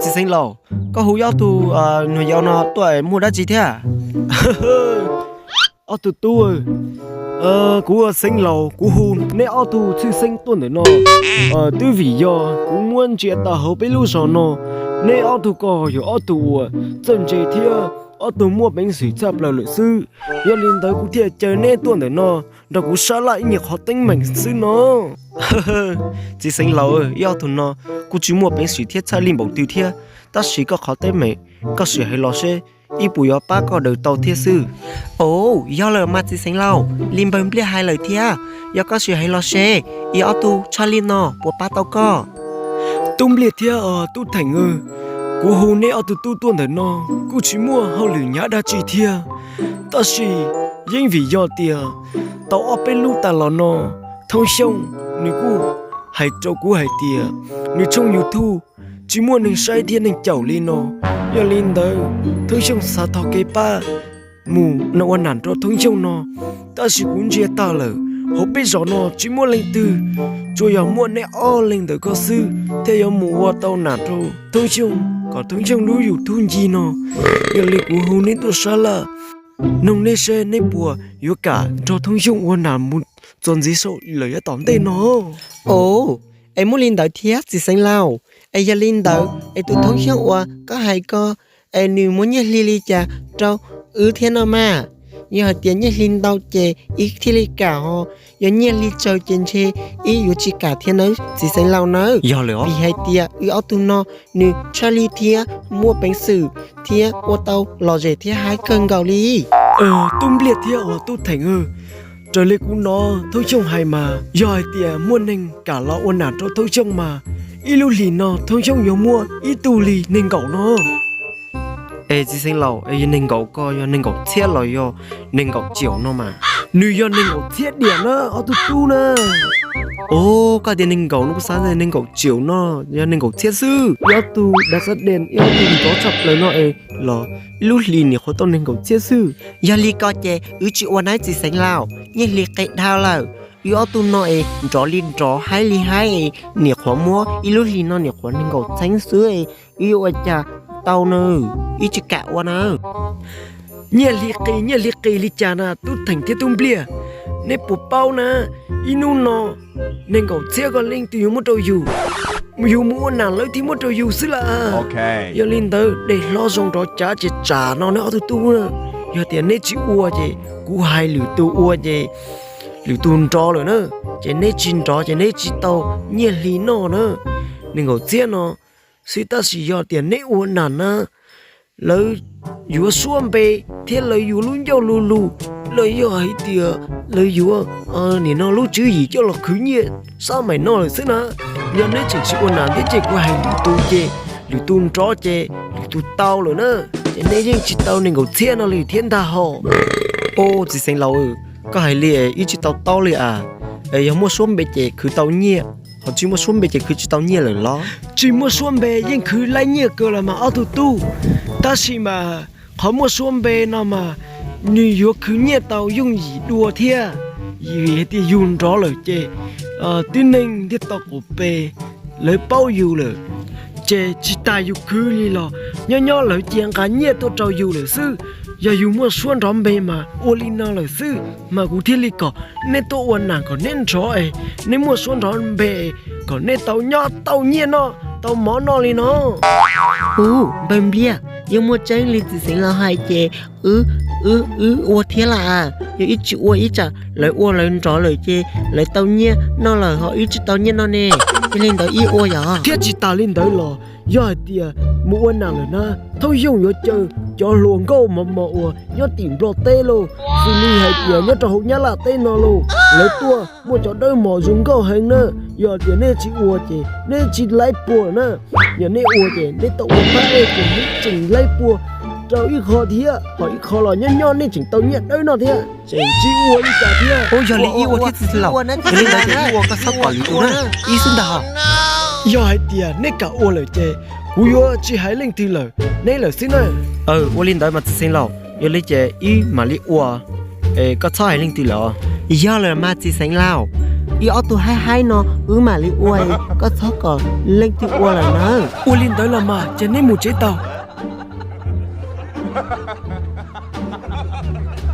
Txiv xeev laus, koj hu ob tug nus yau no tuaj muaj dab tsi thiab? Ob tug tub, kuv ua xeev laus kuv hu neb ob tug tshwj xeeb tuaj ntawm no twb vim yog kuv muab ntsia tau hauv peb lub zos no, neb ob tug ko yog ob tug uas txawj ntse thiab ob tug muaj peev xwm tshaj plaws lawm xwb. Yog li ntawd kuv thiaj caw neb tuaj ntawm no nrog kuv sab laj ib nyuag qhov teeb meem xwb no. Txiv xeev laus, ib ob tug no kuj tsis muaj peev xwm thiab txhaj li npaum twg thiab, tab sis koj qhov teeb meem koj sim hais los seb ib puas yuav pab koj daws tau thiab xwb. Au, yog lawm mas txiv xeev laus, li npawg Npliaj hais lawm thiab, yog koj sim hais los seb ib ob tug tshaj li no puas pab tau koj. Tub Npliaj thiab tub Theem, kuv hu neb ob tug tub tuaj ntawm no kuj tsis muaj hauj lwm hnyav dab tsi thiab, tab sis yeej vim yog tias tau ob peb lub tas los no Thoob Xyooj nws kuj hais rau kuv hais tias nws tshooj YouTube tsis muaj neeg saib thiab neeg caum li no. Yog li ntawd Thoob Xyooj xav thov kev pab mus ua nam nrog Thoob Xyooj no, tab sis kuv ntsia tag lawm hauv peb zos no tsis muaj leej twg, tsuas yog muaj neb ob leeg ntawm koj xwb thiaj yuav mus ua tau nam rau Thoob Xyooj kom Thoob Xyooj lub YouTube ncig no. Yog li kuv hu neb tuaj sab laj, noog neb seb neb puas yuav kam nrog Thoob Xyooj ua nam mus txuas ntxiv saum lawm yav tom ntej no. Au, es muaj li ntawd thiab txiv xeev laus, es yog li ntawd es tus Thoob Xyooj uas koj hais ko, es nws muab nyiaj hli li cas rau wb thiab no mas? Yog hais tias nyiaj hli ntau ces wb thiaj li kam ho, yog nyiaj hli tsawg ces ntshe wb yuav tsis kam thiab nawb txiv xeev laus nawb. Yog lawm, vim hais tias wb ob tug no nws tshaj li thiab muaj peev xwm thiab ua tau lom zem thiab haib kawg nkaus li. Tub Npliaj thiab uas tub Theem, raws li kuv hnov Thoob Xyooj hais mas yog hais tias muaj neeg kam los ua nam rau Thoob Xyooj mas ib lub hlis no Thoob Xyooj yuav muab ib tug li nees nkaum no. Es txiv xeev laus, es yog nees nkaum ko yog nees nkaum txhiab los yog nees nkaum tsiaum no mas? Nws yog nees nkaum txhiab diam na ob tug tub na. Au, koj tias nees nkaum no kuv xav tias nees nkaum tsiaum no, yog nees nkaum txhiab xwb. Ib ob tug dav xav dees ib ob tug nrov tshaj plaws no es los ib lub hlis niam qhuav tau nees nkaum txhiab xwb. Yog li ko ces wb tsis ua nawb txiv xeev laus, nyiaj hli qis dhau lawm. Wb ob tug no es nrov li nrov haib li haib es niam qhuav muab ib lub hlis no niam qhuav nees nkaum txheeb xwb es wb yuav ua cas tau na, wb tsis kam ua na. Nyiaj hli qis nyiaj hli qis li cas na tub Theem thiab tub Npliaj, neb puas paub na, ib hnub no nees nkaum txhiab ko leej twg yuav muab rau yus, yus mus ua nam lawv thiaj muab rau yus xwb las. Yog li ntawd dej hlob zoo nrov cav ces tsam no neb ob tug tub na, yog tias neb tsis ua ces kuv hais lwm tus ua ces lwm tus nrov lawm na, ces neb tsis nrov ces neb tsis tau nyiaj hli noj na. Nees nkaum txhiab no xwb tab sis yog tias neb ua nam na, lawv yuav suab npe thiab lawv yuav lub ncauj lug lug, los yog hais tias lawv yuav nim no lub tswv yim coj los khwv nyiaj xab maim no lawm xwb na. Yog neb tseem tsis ua nam thiab ces kuv hais lwm tus ces lwm tus nrov ces lwm tus tau lawm na, ces neb yeej tsis tau nees nkaum txhiab no li thiab ntag hos. Au, txiv xeev laus, koj hais li wb tsis tau taub li as. Yog muaj suab npe ces khwv tau nyiaj, ho tsis muaj suab npe ces khwv tsis tau nyiaj lawm los? Tsis muaj suab npe yeej khwv laib nyiaj kawg los mas ob tug tub, tab sis mas qhov muaj suab npe no mas nws yuav khwv nyiaj tau yooj yim dua thiab. Vim hais tias yus nrov lawm ces tib neeg thiaj tau quas pes, lawv paub yus lawm, ces tsis tas yus khwv li los nyob nyob lawv cia nqa nyiaj tuaj rau yus lawm xwb. Yog yus muaj suab nrov npe mas ua li no lawm xwb, mas kuv thiaj li kom neb tuaj ua nam kom neb nrov es neb muaj suab nrov npe, kom neb tau nyob tau nyiaj noj tau mov noj li no. Ub, npawg Npliaj, yog muaj tseeb li txiv xeev laus hais ces wb, wb, wb ua thiab las. Yog wb tsis ua ib tsam lawv ua lawv nrov lawm ces lawv tau nyiaj noj lawm ho wb tsis tau nyiaj noj ne. Yog li ntawd wb ua yog? Thiab tsis tas li ntawd los yog hais tias mus ua nam lawm na, Thoob Xyooj yuav caw cov hluas nkauj mos mos uas nyob tim Nplog teb lauj, xws li hais tias nyob rau hauv Nyab Laj teb no lauj, lawv tuaj muaj cov dawb mos zoo nkauj heev na. Yog tias neb tsis ua ces neb tsis laib puag na. Yog neb ua ces neb tau ua pab ej ces neb tseem laib puag rau ib qho thiab, ho ib qho los nyob nyob neb tseem tau nyiaj dawb noj thiab. Tseem tsis ua li cas thiab. Ub, yog li wb ua thiab txiv xeev laus, yog li ntawd ces wb ua koj txhob kom lwm tus na, wb xwb ntag. Yog hais tias neb kam ua lawm ces kuv yuav tsis hais leej twg lawm, neb lawm xwb na. Ua li ntawd mas txiv xeev laus, yog li ces wb mam li ua, koj txhob hais leej twg lawm. Yog lawm mas txiv xeev laus, ib ob tug haib haib no wb mam li ua, koj txhob kom leej twg ua lawm nawb. Ua li ntawd los mas ces neb mus tsev tau.